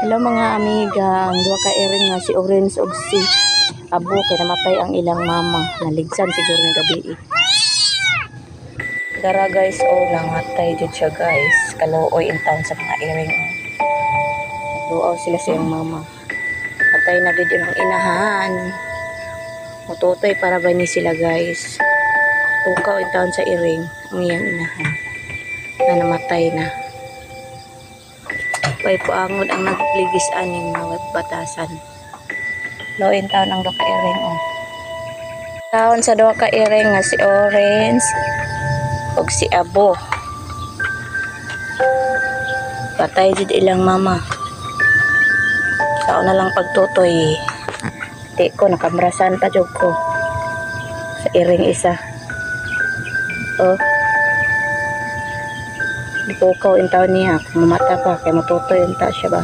Hello, mga amiga, ang duha ka iring nga si Orange ug si Abo kay namatay ang ilang mama. Naligsan siguro ng gabi eh. Dara, guys, oh, nangatay jud siya, guys. Kaluoy in town sa mga iring. Oh. Duaw sila sa iyang mama. Patay na gid ang inahan. Mututoy para ba ni sila, guys. Tukaw in town sa iring ang iyang inahan. Na namatay na. Way paangod ang nagligis aning mga batasan. Loin taon ang duha ka iring oh. Taon sa duha ka iring nga si Orange ug si Abo. Patay jud ilang mama. Sao na lang pagtutoy. Di ko nakamrasan pa jud ko. Sa iring isa. Oh. Gipukaw in taon niya. Kung mamata pa, kay matutoy unta siya ba.